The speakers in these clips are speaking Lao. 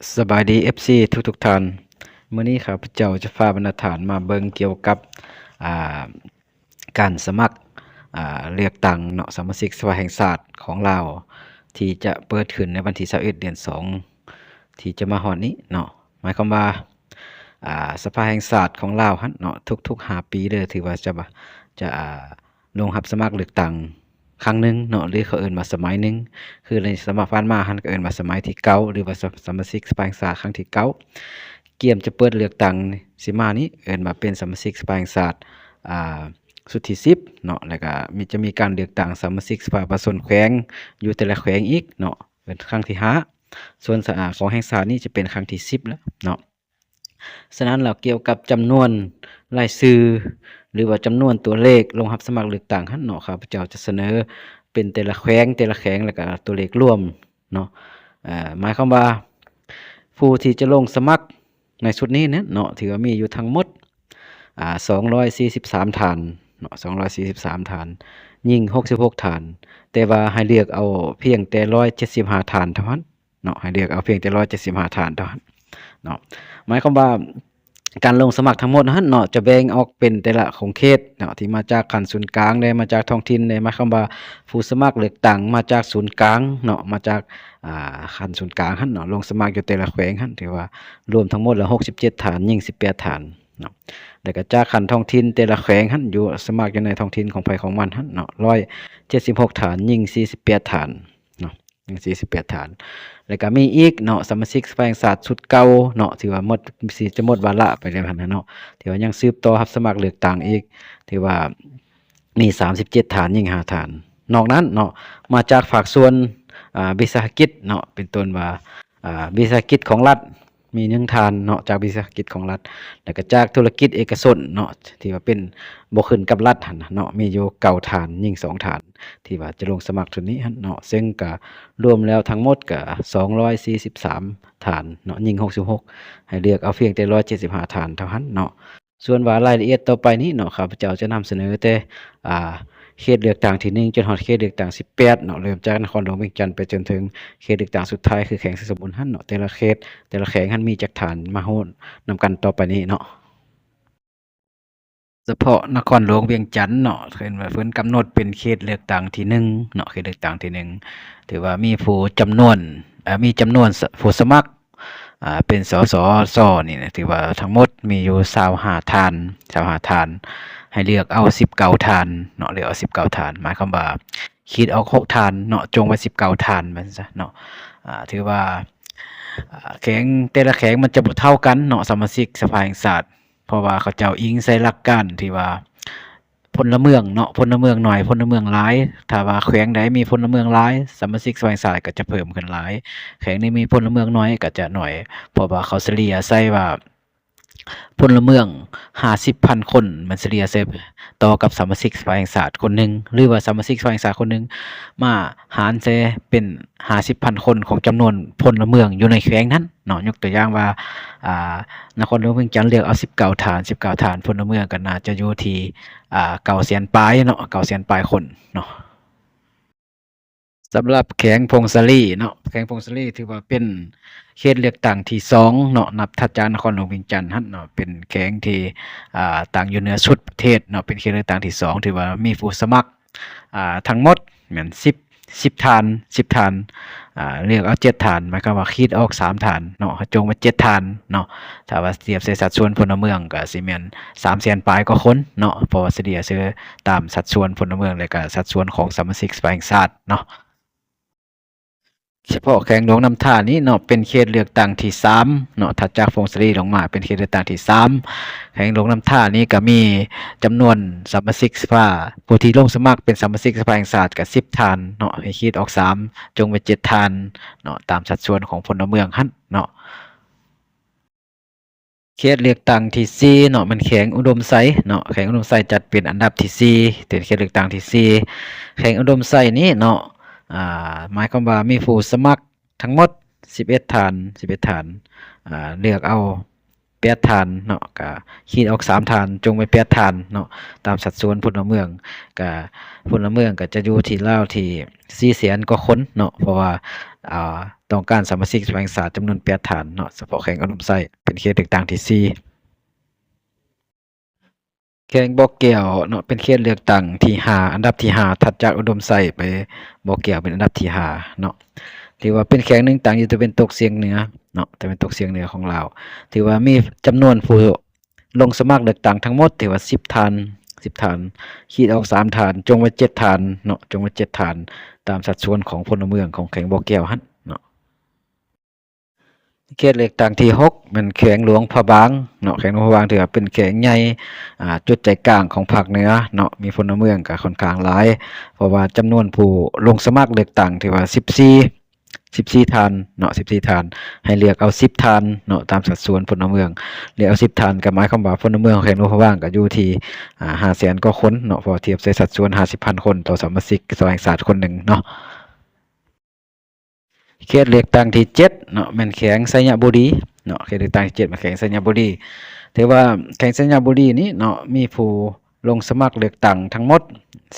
ສະບາຍດີ ເອັຟຊີ ທຸກໆທ່ານ. ມື້ນີ້ຂ້າພະເຈົ້າຈະພາບັນດາທ່ານມາເບິ່ງກ່ຽວກັບ ອ່າ ການສະໝັກ ອ່າ ເລືອກຕັ້ງເນາະ ສະມາຊິກສະພາແຫ່ງຊາດຂອງລາວ ທີ່ຈະເປີດຂຶ້ນໃນວັນທີຊາວເອັດ ເດືອນສອງ ທີ່ຈະມາຮອດນີ້ເນາະ. ໝາຍຄວາມວ່າ ອ່າ ສະພາແຫ່ງຊາດຂອງລາວຫັ້ນເນາະ ທຸກໆຫ້າປີເດີ ຖືວ່າຈະ ຈະ ອ່າ ລົງຮັບສະໝັກເລືອກຕັ້ງຄັ້ງໜຶ່ງເນາະ ຫຼືເຂົາເອີ້ນວ່າສະໄໝໜຶ່ງ. ຄືໃນສະໄໝຜ່ານມາຫັ້ນ ກໍເອີ້ນວ່າສະໄໝທີເກົ້າ ຫຼືວ່າສະ ສະມາຊິກສະພາແຫ່ງຊາດຄັ້ງທີເກົ້າ ກຽມຈະເປີດເລືອກຕັ້ງຊິມານີ້ ເອີ້ນວ່າເປັນສະມາຊິກສະພາແຫ່ງຊາດ ອ່າ ຊຸດທີສິບເນາະ. ແລ້ວກໍມີ ຈະມີການເລືອກຕັ້ງສະມາຊິກສະພາປະຊາຊົນແຂວງ ຢູ່ແຕ່ລະແຂວງອີກເນາະ ເປັນຄັ້ງທີຫ້າ. ສ່ວນສະ ອາ ຂອງແຫ່ງຊາດນີ້ຈະເປັນຄັ້ງທີສິບແລ້ວເນາະ. ສະນັ້ນແລ້ວ ກ່ຽວກັບຈຳນວນລາຍຊື່ ຫຼືວ່າຈຳນວນຕົວເລກລົງຮັບສະໝັກເລືອກຕັ້ງຫັ້ນເນາະ ຂ້າພະເຈົ້າຈະສະເໜີເປັນແຕ່ລະແຂວງ ແຕ່ລະແຂວງ ແລ້ວກໍຕົວເລກລວມເນາະ. ເອີ ໝາຍຄວາມວ່າຜູ້ທີ່ຈະລົງສະໝັກໃນຊຸດນີ້ເນາະ ຖືວ່າມີຢູ່ທັງໝົດ ອາ ສອງຮ້ອຍສີ່ສິບສາມທ່ານເນາະ ສອງຮ້ອຍສີ່ສິບສາມທ່ານ, ຍິງຫົກສິບຫົກທ່ານ ແຕ່ວ່າໃຫ້ເລືອກເອົາພຽງແຕ່ຮ້ອຍເຈັດສິບຫ້າທ່ານເທົ່ານັ້ນ ເນາະ ໃຫ້ເລືອກເອົາພຽງແຕ່ຮ້ອຍເຈັດສິບຫ້າທ່ານເທົ່ານັ້ນເນາະ. ໝາຍຄວາມວ່າການລົງສະໝັກທັງໝົດຫັ້ນເນາະ ຈະແບ່ງອອກເປັນແຕ່ລະຂົງເຂດເນາະ ທີ່ມາຈາກຂັ້ນສູນກາງແດ່ ມາຈາກທ້ອງຖິ່ນແດ່. ໝາຍຄວາມວ່າຜູ້ສະໝັກເລືອກຕັ້ງມາຈາກສູນກາງເນາະ ມາຈາກ ອ່າ ຂັ້ນສູນກາງຫັ້ນເນາະ ລົງສະໝັກຢູ່ແຕ່ລະແຂວງຫັ້ນ ຖືວ່າລວມທັງໝົດລະຫົກສິບເຈັດທ່ານ ຍິງສິບແປດທ່ານເນາະ. ແລ້ວກໍຈາກຂັ້ນທ້ອງຖິ່ນແຕ່ລະແຂວງຫັ້ນ ຢູ່ ສະໝັກຢູ່ໃນທ້ອງຖິ່ນຂອງໃຜຂອງມັນຫັ້ນເນາະ ຮ້ອຍເຈັດສິບຫົກທ່ານ ຍິງສີ່ສິບແປດທ່ານເນາະ ຍັງສີ່ສິບແປດທ່ານ. ແລ້ວກໍມີອີກເນາະ ສະມາຊິກສະພາແຫ່ງຊາດຊຸດເກົ່າເນາະ ຖືວ່າໝົດ ຊິຈະໝົດວາລະໄປແລ້ວຫັ້ນນະເນາະ ທີ່ວ່າຍັງສືບຕໍ່ຮັບສະໝັກເລືອກຕັ້ງອີກ ຖືວ່າມີສາມສິບເຈັດທ່ານ ຍິງຫ້າທ່ານ. ນອກນັ້ນເນາະ ມາຈາກພາກສ່ວນ ອາ ວິສາຫະກິດເນາະ ເປັນຕົ້ນວ່າ ອາ ວິສາຫະກິດຂອງລັດ ມີໜຶ່ງທ່ານເນາະ ຈາກວິສາຫະກິດຂອງລັດ ແລ້ວກໍຈາກທຸລະກິດເອກະຊົນເນາະ ທີ່ວ່າເປັນບໍ່ຂຶ້ນກັບລັດຫັ້ນນະເນາະ ມີຢູ່ເກົ້າທ່ານ ຍິງສອງທ່ານ ທີ່ວ່າຈະລົງສະໝັກຊຸດນີ້ຫັ້ນເນາະ. ເຊິ່ງກະລວມແລ້ວທັງໝົດກະສອງຮ້ອຍສີ່ສິບສາມທ່ານເນາະ ຍິງຫົກສິບຫົກ ໃຫ້ເລືອກເອົາພຽງແຕ່ຮ້ອຍເຈັດສິບຫ້າທ່ານເທົ່ານັ້ນເນາະ. ສ່ວນວ່າລາຍລະອຽດຕໍ່ໄປນີ້ເນາະ ຂ້າພະເຈົ້າຈະນຳສະເໜີແຕ່ ອ່າ ເຂດເລືອກຕັ້ງທີໜຶ່ງ ຈົນຮອດເຂດເລືອກຕັ້ງທີສິບແປດເນາະ ເລີ່ມຈາກນະຄອນຫຼວງວຽງຈັນໄປຈົນເຖິງເຂດເລືອກຕັ້ງສຸດທ້າຍ ຄືແຂວງໄຊສົມບູນຫັ້ນເນາະ. ແຕ່ລະເຂດ ແຕ່ລະແຂວງຫັ້ນມີຈັກທ່ານ ມາຮູ້ນຳກັນຕໍ່ໄປນີ້ເນາະ. ສະເພາະນະຄອນຫຼວງວຽງຈັນເນາະ ເພິ່ນວ່າເພິ່ນກຳນົດເປັນເຂດເລືອກຕັ້ງທີໜຶ່ງເນາະ ເຂດເລືອກຕັ້ງທີໜຶ່ງ ຖືວ່າມີຜູ້ຈຳນວນ ເອີ ມີຈຳນວນ ສ- ຜູ້ສະໝັກ ອ່າ ເປັນ ສສຊ ນີ້ນະ ຖືວ່າທັງໝົດມີຢູ່ຊາວຫ້າທ່ານ ຊາວຫ້າທ່ານ ໃຫ້ເລືອກເອົາສິບເກົ້າທ່ານເນາະ ເລືອກເອົາສິບເກົ້າທ່ານ ໝາຍຄວາມວ່າຂີດອອກຫົກທ່ານເນາະ ຈົ່ງໄວ້ສິບເກົ້າທ່ານ ວ່າຊັ້ນຊະເນາະ. ອ່າ ຖືວ່າ ອ່າ ແຂວງ ແຕ່ລະແຂວງມັນຈະບໍ່ເທົ່າກັນເນາະ ສະມາຊິກສະພາແຫ່ງຊາດ ເພາະວ່າເຂົາເຈົ້າອີງໃສ່ຫຼັກການທີ່ວ່າ ພົນລະເມືອງເນາະ ພົນລະເມືອງໜ້ອຍ ພົນລະເມືອງຫຼາຍ. ຖ້າວ່າແຂວງໃດມີພົນລະເມືອງຫຼາຍ ສະມາຊິກສະພາແຫ່ງຊາດກໍຈະເພີ່ມຂຶ້ນຫຼາຍ, ແຂວງໃດມີພົນລະເມືອງໜ້ອຍກໍຈະໜ້ອຍ ເພາະວ່າເຂົາສະເລ່ຍໃສ່ວ່າ ພົນລະເມືອງຫ້າສິບພັນຄົນ ມັນສະເລ່ຍໃສ່ຕໍ່ກັບສະມາຊິກສະພາແຫ່ງຊາດຄົນໜຶ່ງ ຫຼືວ່າສະມາຊິກສະພາແຫ່ງຊາດຄົນໜຶ່ງ ມາຫານໃສ່ເປັນຫ້າສິບພັນຄົນຂອງຈຳນວນພົນລະເມືອງຢູ່ໃນແຂວງນັ້ນເນາະ. ຍົກຕົວຢ່າງວ່າ ອ່າ ນະຄອນຫຼວງວຽງຈັນເລືອກເອົາສິບເກົ້າທ່ານ ສິບເກົ້າທ່ານ ພົນລະເມືອງກໍໜ້າຈະຢູ່ທີ່ ອ່າ ເກົ້າແສນປາຍເນາະ ເກົ້າແສນປາຍຄົນເນາະ. ສຳລັບແຂວງຜົ້ງສາລີເນາະ ແຂວງຜົ້ງສາລີຖືວ່າເປັນເຂດເລືອກຕັ້ງທີສອງເນາະ ນັບຖັດຈາກນະຄອນຫຼວງວຽງຈັນຫັ້ນເນາະ ເປັນແຂວງທີ່ ອ່າ ຕັ້ງຢູ່ເໜືອສຸດປະເທດເນາະ ເປັນເຂດເລືອກຕັ້ງທີສອງ ຖືວ່າມີຜູ້ສະໝັກ ອ່າ ທັງໝົດແມ່ນສິບ ສິບທ່ານ ສິບທ່ານ ອ່າ ເລືອກເອົາເຈັດທ່ານ ໝາຍຄວາມວ່າຂີດອອກສາມທ່ານເນາະ ຈົງໄວ້ເຈັດທ່ານເນາະ. ຖ້າວ່າທຽບໃສ່ສັດສ່ວນພົນລະເມືອງກໍຊິແມ່ນສາມແສນປາຍກວ່າຄົນເນາະ ເພາະວ່າສະເລ່ຍໃສ່ຕາມສັດສ່ວນພົນລະເມືອງ ແລະກະສັດສ່ວນຂອງສະມາຊິກສະພາແຫ່ງຊາດເນາະ. ສະເພາະແຂວງຫຼວງນ້ຳທານີ້ເນາະ ເປັນເຂດເລືອກຕັ້ງທີສາມເນາະ ຖັດຈາກຜົ້ງສາລີລົງມາເປັນເຂດເລືອກຕັ້ງທີສາມ. ແຂວງຫຼວງນ້ຳທານີ້ກໍມີຈຳນວນສະມາຊິກສະພາ ຜູ້ທີ່ລົງສະໝັກເປັນສະມາຊິກສະພາແຫ່ງຊາດກໍສິບທ່ານເນາະ ໃຫ້ຂີດອອກສາມ ຈົງໄວ້ເຈັດທ່ານເນາະ ຕາມສັດສ່ວນຂອງພົນລະເມືອງຫັ້ນເນາະ. ເຂດເລືອກຕັ້ງທີສີ່ເນາະ ແມ່ນແຂວງອຸດົມໄຊເນາະ ແຂວງອຸດົມໄຊຈັດເປັນອັນດັບທີສີ່ ເປັນເຂດເລືອກຕັ້ງທີສີ່. ແຂວງອຸດົມໄຊນີ້ເນາະ ອ່າ ໝາຍຄວາມວ່າມີຜູ້ສະໝັກທັງໝົດສິບເອັດທ່ານ ສິບເອັດທ່ານ ອ່າ ເລືອກເອົາ ແປດທ່ານເນາະ ກະຂີດອອກສາມທ່ານ ຈົ່ງໄວ້ແປດທ່ານເນາະ ຕາມສັດສ່ວນພົນລະເມືອງ ກະພົນລະເມືອງກະຈະຢູ່ທີ່ລາວທີ່ສີ່ແສນກວ່າຄົນເນາະ ເພາະວ່າ ອ່າ ຕ້ອງການສະມາຊິກສະພາແຫ່ງຊາດຈຳນວນແປດທ່ານເນາະ ສະເພາະແຂວງອຸດົມໄຊ ເປັນເຂດເລືອກຕັ້ງທີສີ່. ແຂວງບໍ່ແກ້ວເນາະ ເປັນເຂດເລືອກຕັ້ງທີຫ້າ ອັນດັບທີຫ້າ ຖັດຈາກອຸດົມໄຊໄປ ບໍ່ແກ້ວເປັນອັນດັບທີຫ້າເນາະ ຖືວ່າເປັນແຂວງໜຶ່ງຕັ້ງຢູ່ຕາເວັນຕົກສຽງເໜືອເນາະ ຕາເວັນຕົກສຽງເໜືອຂອງລາວ ຖືວ່າມີຈຳນວນຜູ້ລົງສະໝັກເລືອກຕັ້ງທັງໝົດ ຖືວ່າສິບທ່ານ ສິບທ່ານ ຂີດອອກສາມທ່ານ ຈົ່ງໄວ້ເຈັດທ່ານເນາະ ຈົ່ງໄວ້ເຈັດທ່ານ ຕາມສັດສ່ວນຂອງພົນລະເມືອງຂອງແຂວງບໍ່ແກ້ວຫັ້ນເນາະ. ເຂດເລືອກຕັ້ງທີຫົກ ແມ່ນແຂວງຫຼວງພະບາງເນາະ ແຂວງຫຼວງພະບາງຖືວ່າເປັນແຂວງໃຫຍ່ ອ່າ ຈຸດໃຈກາງຂອງພາກເໜືອເນາະ ມີພົນລະເມືອງກະຂ້ອນຂ້າງຫຼາຍ ເພາະວ່າຈຳນວນຜູ້ລົງສະໝັກເລືອກຕັ້ງຖືວ່າສິບສີ່ ສິບສີ່ທ່ານເນາະ ສິບສີ່ທ່ານ ໃຫ້ເລືອກເອົາສິບທ່ານເນາະ ຕາມສັດສ່ວນພົນລະເມືອງ ເລືອກເອົາສິບທ່ານ ກະໝາຍຄວາມວ່າພົນລະເມືອງຂອງແຂວງຫຼວງພະບາງກະຢູ່ທີ່ ອ່າ ຫ້າແສນກວ່າຄົນເນາະ ເພາະທຽບໃສ່ສັດສ່ວນຫ້າສິບພັນຄົນຕໍ່ສະມາຊິກສະພາແຫ່ງຊາດຄົນໜຶ່ງເນາະ. ເຂດເລືອກຕັ້ງທີເຈັດເນາະ ແມ່ນແຂວງໄຊຍະບູລີເນາະ ເຂດເລືອກຕັ້ງທີເຈັດແມ່ນແຂວງໄຊຍະບູລີ ຖືວ່າແຂວງໄຊຍະບູລີນີ້ເນາະ ມີຜູ້ລົງສະໝັກເລືອກຕັ້ງທັງໝົດ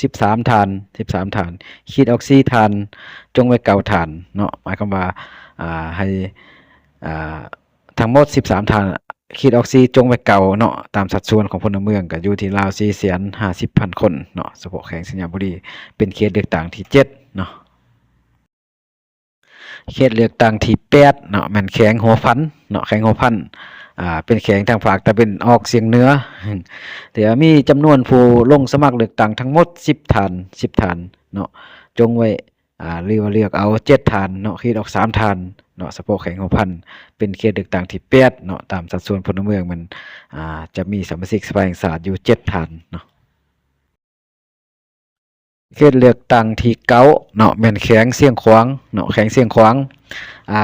ສິບສາມທ່ານ ສິບສາມທ່ານ ຂີດອອກສີ່ທ່ານ ຈົ່ງໄວ້ເກົ້າທ່ານເນາະ ໝາຍຄວາມວ່າ ອ່າ ໃຫ້ ອ່າ ທັງໝົດສິບສາມທ່ານ ຂີດອອກສີ່ ຈົ່ງໄວ້ເກົ້າເນາະ ຕາມສັດສ່ວນຂອງພົນລະເມືອງກະຢູ່ທີ່ລາວສີ່ແສນຫ້າສິບພັນຄົນເນາະ ສະເພາະແຂວງໄຊຍະບູລີ ເປັນເຂດເລືອກຕັ້ງທີເຈັດເນາະ. ເຂດເລືອກຕັ້ງທີແປດເນາະ ແມ່ນແຂວງຫົວພັນເນາະ ແຂວງຫົວພັນ ອ່າ ເປັນແຂວງທາງພາກຕາເວັນອອກສຽງເໜືອ ທີ່ວ່າມີຈຳນວນຜູ້ລົງສະໝັກເລືອກຕັ້ງທັງໝົດສິບທ່ານ ສິບທ່ານເນາະ ຈົ່ງໄວ້ ອ່າ ຫຼືວ່າເລືອກເອົາເຈັດທ່ານເນາະ ຂີດອອກສາມທ່ານເນາະ ສະເພາະແຂວງຫົວພັນ ເປັນເຂດເລືອກຕັ້ງທີແປດເນາະ ຕາມສັດສ່ວນພົນລະເມືອງແມ່ນ ອ່າ ຈະມີສະມາຊິກສະພາແຫ່ງຊາດຢູ່ເຈັດທ່ານເນາະ. ເຂດເລືອກຕັ້ງທີເກົ້າເນາະ ແມ່ນແຂວງຊຽງຂວາງເນາະ ແຂວງຊຽງຂວາງ ອ່າ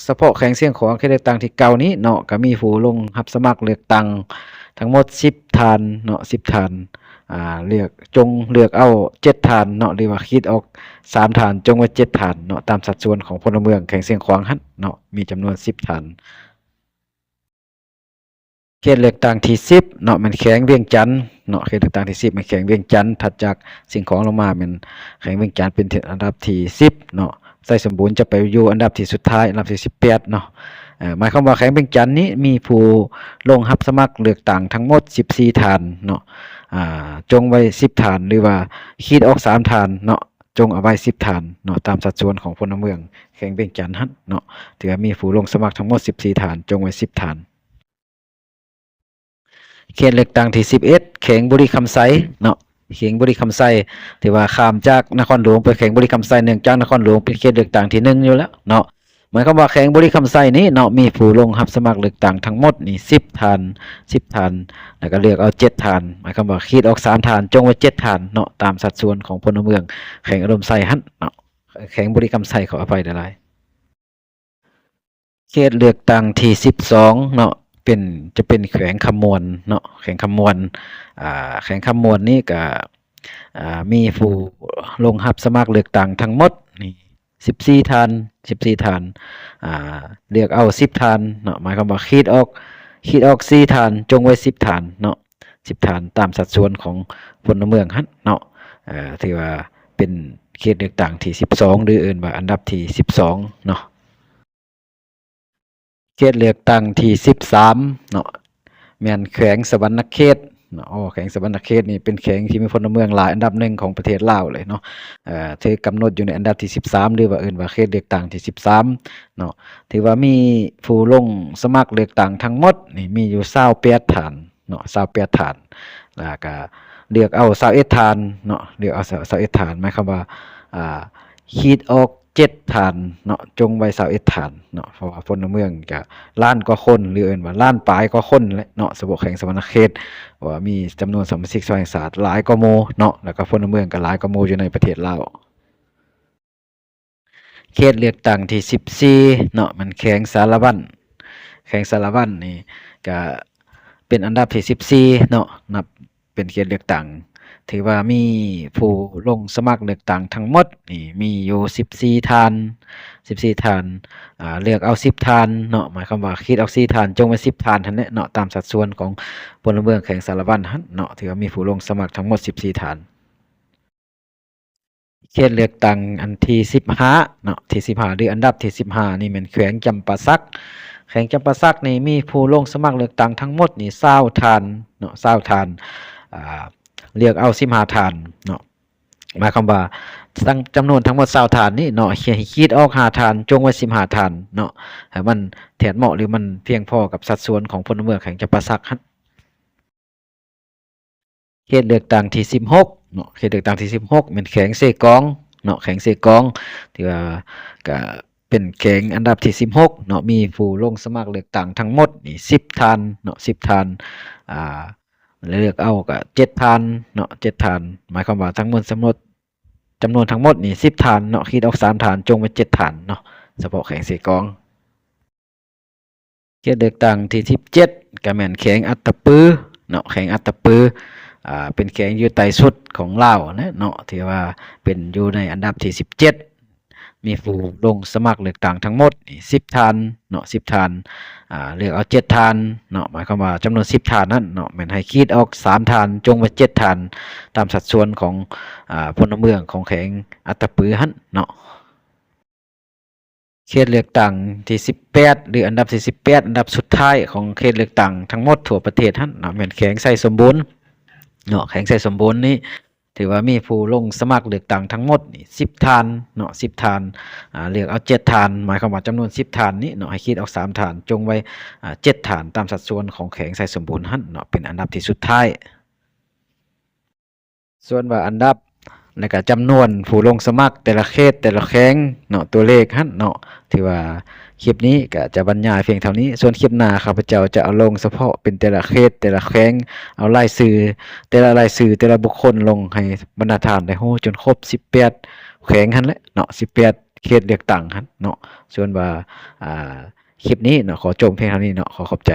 ສະເພາະແຂວງຊຽງຂວາງ ເຂດເລືອກຕັ້ງທີເກົ້ານີ້ເນາະ ກະມີຜູ້ລົງຮັບສະໝັກເລືອກຕັ້ງທັງໝົດສິບທ່ານເນາະ ສິບທ່ານ ອ່າ ເລືອກ ຈົ່ງເລືອກເອົາເຈັດທ່ານເນາະ ຫຼືວ່າຂີດອອກສາມທ່ານ ຈົ່ງໄວ້ເຈັດທ່ານເນາະ ຕາມສັດສ່ວນຂອງພົນລະເມືອງແຂວງຊຽງຂວາງຫັ້ນເນາະ ມີຈຳນວນສິບທ່ານ. ເຂດເລືອກຕັ້ງທີສິບເນາະ ແມ່ນແຂວງວຽງຈັນເນາະ ເຂດເລືອກຕັ້ງທີສິບແມ່ນແຂວງວຽງຈັນ ຖັດຈາກຊຽງຂວາງລົງມາແມ່ນແຂວງວຽງຈັນເປັນອັນດັບທີສິບເນາະ ໄຊສົມບູນຈະໄປຢູ່ອັນດັບທີສຸດທ້າຍ ອັນດັບທີສິບແປດເນາະ ເອີ ໝາຍຄວາມວ່າແຂວງວຽງຈັນນີ້ມີຜູ້ລົງຮັບສະໝັກເລືອກຕັ້ງທັງໝົດສິບສີ່ທ່ານເນາະ ອ່າ ຈົ່ງໄວ້ສິບທ່ານ ຫຼືວ່າຂີດອອກສາມທ່ານເນາະ ຈົ່ງເອົາໄວ້ສິບທ່ານເນາະ ຕາມສັດສ່ວນຂອງພົນລະເມືອງແຂວງວຽງຈັນຫັ້ນເນາະ ຖືວ່າມີຜູ້ລົງສະໝັກທັງໝົດສິບສີ່ທ່ານ ຈົ່ງໄວ້ສິບທ່ານ. ເຂດເລືອກຕັ້ງທີສິບເອັດ ແຂວງບໍລິຄຳໄຊເນາະ ແຂວງບໍລິຄຳໄຊ ທີ່ວ່າຂ້າມຈາກນະຄອນຫຼວງໄປແຂວງບໍລິຄຳໄຊ ເນື່ອງຈາກນະຄອນຫຼວງເປັນເຂດເລືອກຕັ້ງທີໜຶ່ງຢູ່ແລ້ວເນາະ ໝາຍຄວາມວ່າແຂວງບໍລິຄຳໄຊນີ້ເນາະ ມີຜູ້ລົງຮັບສະໝັກເລືອກຕັ້ງທັງໝົດນີ້ສິບທ່ານ ສິບທ່ານ ແລ້ວກະເລືອກເອົາເຈັດທ່ານ ໝາຍຄວາມວ່າຂີດອອກສາມທ່ານ ຈົ່ງໄວ້ເຈັດທ່ານເນາະ ຕາມສັດສ່ວນຂອງພົນລະເມືອງແຂວງອຸດົມໄຊຫັ້ນເນາະ ແຂວງບໍລິຄຳໄຊ ຂໍອະໄພຫຼາຍໆ. ເຂດເລືອກຕັ້ງທີສິບສອງເນາະ ເປັນ ຈະເປັນແຂວງຄຳມ່ວນເນາະ ແຂວງຄຳມ່ວນ ອ່າ ແຂວງຄຳມ່ວນນີ້ກະ ອ່າ ມີຜູ້ລົງຮັບສະໝັກເລືອກຕັ້ງທັງໝົດນີ້ສິບສີ່ທ່ານ ສິບສີ່ທ່ານ ອ່າ ເລືອກເອົາສິບທ່ານເນາະ ໝາຍຄວາມວ່າຂີດອອກ ຂີດອອກສີ່ທ່ານ ຈົ່ງໄວ້ສິບທ່ານເນາະ ສິບທ່ານ ຕາມສັດສ່ວນຂອງພົນລະເມືອງຫັ້ນເນາະ ເອີ ຖືວ່າເປັນເຂດເລືອກຕັ້ງທີສິບສອງ ຫຼືເອີ້ນວ່າອັນດັບທີສິບສອງເນາະ. ເຂດເລືອກຕັ້ງທີສິບສາມເນາະ ແມ່ນແຂວງສະຫວັນນະເຂດເນາະ ໂອ້ ແຂວງສະຫວັນນະເຂດນີ້ເປັນແຂວງທີ່ມີພົນລະເມືອງຫຼາຍອັນດັບໜຶ່ງຂອງປະເທດລາວເລີຍເນາະ ເອີ ຖືກກຳນົດຢູ່ໃນອັນດັບທີສິບສາມ ຫຼືວ່າເອີ້ນວ່າເຂດເລືອກຕັ້ງທີສິບສາມເນາະ ຖືວ່າມີຜູ້ລົງສະໝັກເລືອກຕັ້ງທັງໝົດນີ້ມີຢູ່ຊາວແປດທ່ານເນາະ ຊາວແປດທ່ານ ແລ້ວກະເລືອກເອົາຊາວເອັດທ່ານເນາະ ເລືອກເອົາຊາວເອັດທ່ານ ໝາຍຄວາມວ່າ ອ່າ ຂີດອອກເຈັດທ່ານເນາະ ຈົ່ງໄວ້ຊາວເອັດທ່ານເນາະ ເພາະວ່າພົນລະເມືອງກະລ້ານກວ່າຄົນ ຫຼືເອີ້ນວ່າລ້ານປາຍກວ່າຄົນແຫຼະເນາະ ສະເພາະແຂວງສະຫວັນນະເຂດ ເພາະວ່າມີຈຳນວນສະມາຊິກສະພາແຫ່ງຊາດຫຼາຍກວ່າໝູ່ເນາະ ແລ້ວກະພົນລະເມືອງກະຫຼາຍກວ່າໝູ່ຢູ່ໃນປະເທດລາວ. ເຂດເລືອກຕັ້ງທີສິບສີ່ເນາະ ແມ່ນແຂວງສາລະວັນ ແຂວງສາລະວັນນີ້ກະເປັນອັນດັບທີສິບສີ່ເນາະ ນັບ ເປັນເຂດເລືອກຕັ້ງ ຖືວ່າມີຜູ້ລົງສະໝັກເລືອກຕັ້ງທັງໝົດນີ້ມີຢູ່ສິບສີ່ທ່ານ, ສິບສີ່ທ່ານ, ອາ ເລືອກເອົາສິບທ່ານເນາະ, ໝາຍຄວາມວ່າຂີດອອກສີ່ທ່ານ ຈົ່ງໄວ້ສິບທ່ານຫັ້ນແຫຼະເນາະ, ຕາມສັດສ່ວນຂອງພົນລະເມືອງແຂວງສາລະວັນຫັ້ນເນາະ, ຖືວ່າມີຜູ້ລົງສະໝັກທັງໝົດສິບສີ່ທ່ານ. ເຂດເລືອກຕັ້ງອັນທີສິບຫ້າເນາະ, ທີສິບຫ້າ ຫຼື ອັນດັບທີສິບຫ້ານີ້ແມ່ນແຂວງຈຳປາສັກ. ແຂວງຈຳປາສັກນີ້ມີຜູ້ລົງສະໝັກເລືອກຕັ້ງທັງໝົດນີ້ຊາວທ່ານເນາະ, ຊາວທ່ານ, ອາ ເລືອກເອົາສິບຫ້າທ່ານເນາະ. ໝາຍຄວາມວ່າ ທັງ ຈຳນວນທັງໝົດຊາວທ່ານນີ້ເນາະ, ໃຫ້ຂີດອອກຫ້າທ່ານ, ຈົ່ງໄວ້ສິບຫ້າທ່ານເນາະ, ໃຫ້ມັນແທດເໝາະ ຫຼື ມັນພຽງພໍກັບສັດສ່ວນຂອງພົນລະເມືອງແຂວງຈຳປາສັກຫັ້ນ. ເຂດເລືອກຕັ້ງທີສິບຫົກເນາະ, ເຂດເລືອກຕັ້ງທີສິບຫົກແມ່ນແຂວງເຊກອງເນາະ, ແຂວງເຊກອງ ຖືວ່າກະເປັນແຂວງອັນດັບທີສິບຫົກເນາະ, ມີຜູ້ລົງສະໝັກເລືອກຕັ້ງທັງໝົດນີ້ສິບທ່ານເນາະ, ສິບທ່ານ, ອາ ເລືອກເອົາກະເຈັດທ່ານເນາະ, ເຈັດທ່ານ, ໝາຍຄວາມວ່າທັງໝົດ ຈຳນວນທັງໝົດນີ້ສິບທ່ານເນາະ, ຂີດອອກສາມທ່ານ, ຈົ່ງໄວ້ເຈັດທ່ານເນາະ, ສະເພາະແຂວງເຊກອງ. ເຂດເລືອກຕັ້ງທີສິບເຈັດ ກະແມ່ນແຂວງອັດຕະປືເນາະ, ແຂວງອັດຕະປື ອາ ເປັນແຂວງຢູ່ໃຕ້ສຸດຂອງລາວນະເນາະ, ຖືວ່າເປັນຢູ່ໃນອັນດັບທີສິບເຈັດ ມີຜູ້ລົງສະໝັກເລືອກຕັ້ງທັງໝົດນີ້ສິບທ່ານເນາະ, ສິບທ່ານ, ອາ ເລືອກເອົາເຈັດທ່ານເນາະ, ໝາຍຄວາມວ່າຈຳນວນສິບທ່ານນັ້ນເນາະ ແມ່ນໃຫ້ຂີດອອກສາມທ່ານ, ຈົ່ງໄວ້ເຈັດທ່ານ, ຕາມສັດສ່ວນຂອງ ອາ ພົນລະເມືອງຂອງແຂວງອັດຕະປືຫັ້ນເນາະ. ເຂດເລືອກຕັ້ງທີສິບແປດ ຫຼື ອັນດັບທີສິບແປດ ອັນດັບສຸດທ້າຍຂອງເຂດເລືອກຕັ້ງທັງໝົດທົ່ວປະເທດຫັ້ນເນາະ ແມ່ນແຂວງໄຊສົມບູນເນາະ, ແຂວງໄຊສົມບູນນີ້ ຖືວ່າມີຜູ້ລົງສະໝັກເລືອກຕັ້ງທັງໝົດນີ້ສິບທ່ານເນາະ, ສິບທ່ານ, ອາ ເລືອກເອົາເຈັດທ່ານ, ໝາຍຄວາມວ່າຈຳນວນສິບທ່ານນີ້ເນາະ ໃຫ້ຂີດອອກສາມທ່ານ, ຈົ່ງໄວ້ ອາ ເຈັດທ່ານ, ຕາມສັດສ່ວນຂອງແຂວງໄຊສົມບູນຫັ້ນເນາະ, ເປັນອັນດັບທີສຸດທ້າຍ. ສ່ວນວ່າອັນດັບ ແລະກະຈຳນວນຜູ້ລົງສະໝັກແຕ່ລະເຂດແຕ່ລະແຂວງເນາະ, ຕົວເລກຫັ້ນເນາະ, ຖືວ່າຄລິບນີ້ກະຈະບັນຍາຍພຽງເທົ່ານີ້, ສ່ວນຄລິບໜ້າຂ້າພະເຈົ້າຈະເອົາລົງສະເພາະເປັນແຕ່ລະເຂດແຕ່ລະແຂວງ, ເອົາລາຍຊື່ແຕ່ລະລາຍຊື່ແຕ່ລະບຸກຄົນລົງໃຫ້ບັນດາທ່ານໄດ້ຮູ້ຈົນຄົບສິບແປດແຂວງຫັ້ນແຫຼະເນາະ, ສິບແປດເຂດເລືອກຕັ້ງຫັ້ນເນາະ. ສ່ວນວ່າ ອາ ຄລິບນີ້ເນາະ ຂໍຈົບພຽງເທົ່ານີ້ເນາະ, ຂໍຂອບໃຈ.